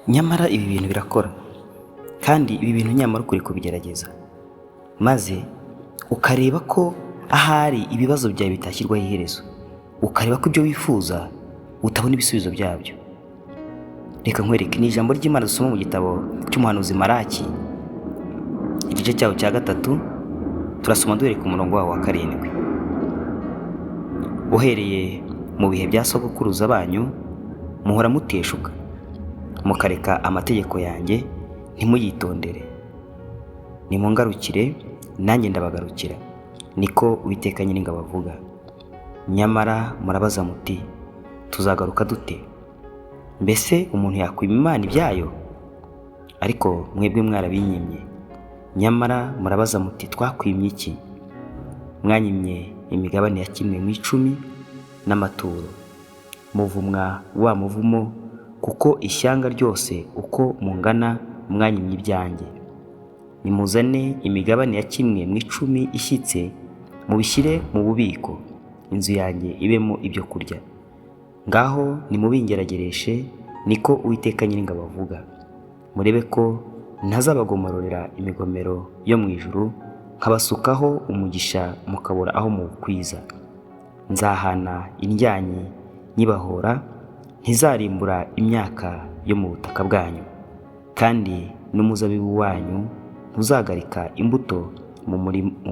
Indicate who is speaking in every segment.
Speaker 1: Nyamara ibi bintu birakora, kandi ibi bintu nyamara ukwiye kubigerageza, maze ukareba ko ahari ibibazo byawe bitashyirwaho iherezo, ukareba ko ibyo wifuza utabona ibisubizo byabyo. Reka nkwereke, ni ijambo ry'Imana dusoma mu gitabo cy'umuhanuzi Maraki, igice cyawo cya 3, turasoma duhereye ku murongo wawo wa 7. Uhereye mu bihe bya sogokuruza banyu muhora muteshuka, mukareka amategeko yanjye ntimuyitondere. Nimungarukire nanjye ndabagarukira, niko Uwiteka Nyiringabo avuga. Nyamara murabaza muti: tuzagaruka dute? Mbese umuntu yakwima Imana ibyayo? Ariko mwebwe mwarabinyimye. Nyamara murabaza muti: twakwimye iki? Mwanyimye imigabane ya kimwe mu 10 n'amaturo, muvumwa wa muvumo, kuko ishyanga ryose uko mungana mwanyimye ibyanjye. Nimuzane imigabane ya kimwe mu 10 ishyitse, mubishyire mu bubiko, inzu yanjye ibemo ibyo kurya. Ngaho nimubingeragereshe, niko Uwiteka Nyiringabo avuga, murebe ko ntazabagomororera imigomero yo mu ijuru, nkabasukaho umugisha mukabura aho muwukwiza. Nzahana indyanyi nyibahora, ntizarimbura imyaka yo mu butaka bwanyu, kandi n'umuzabibu wanyu ntuzagarika imbuto mu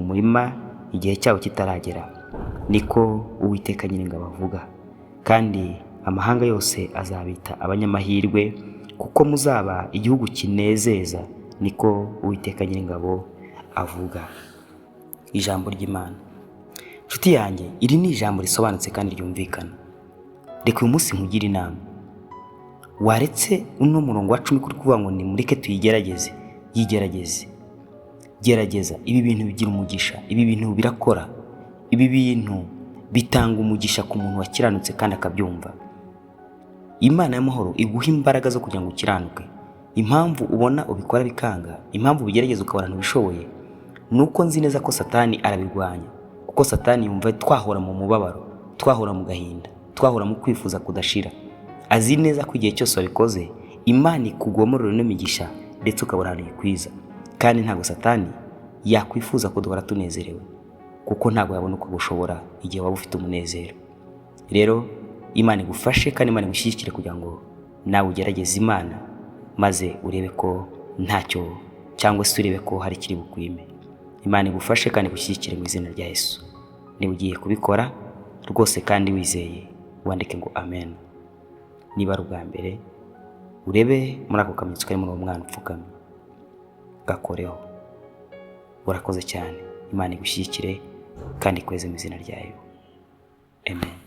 Speaker 1: murima igihe cyawo kitaragera, niko Uwiteka Nyiringabo avuga. Kandi amahanga yose azabita abanyamahirwe, kuko muzaba igihugu kinezeza, niko Uwiteka Nyiringabo avuga. Ijambo ry'Imana. Nshuti yanjye, iri ni ijambo risobanutse kandi ryumvikana. Reka uyu munsi nkugire inama. Waretse uno murongo wa 10 kuri kuvuga ngo nimureke tuyigerageze, yigerageze. Gerageza, ibi bintu bigira umugisha, ibi bintu birakora, ibi bintu bitanga umugisha ku muntu wakiranutse kandi akabyumva. Imana y'amahoro iguha imbaraga zo kugira ngo ukiranuke. Impamvu ubona ubikora bikanga, impamvu ubigerageza ukabona ntubishoboye, ni uko nzi neza ko Satani arabirwanya, kuko Satani yumva twahora mu mubabaro, twahora mu gahinda, twahora mu kwifuza kudashira. Azi neza ko igihe cyose wabikoze Imana ikugomorora ino migisha, ndetse ukabona ahantu ikwiza. Kandi ntabwo Satani yakwifuza ko duhora tunezerewe, kuko ntabwo yabona uko gushobora igihe waba ufite umunezero. Rero Imana igufashe kandi Imana igushyigikire kugira ngo nawe ugerageze Imana, maze urebe ko ntacyo, cyangwa se urebe ko hari ikiri bukwime. Imana igufashe kandi igushyigikire mu izina rya Yesu. Niba ugiye kubikora rwose kandi wizeye, wandike ngo amen. Niba ari ubwa mbere, urebe muri ako kamenyetso kari muri uwo mwana upfukamye, gakoreho. Urakoze cyane. Imana igushyigikire kandi ikweze mu izina ryayo. Amen.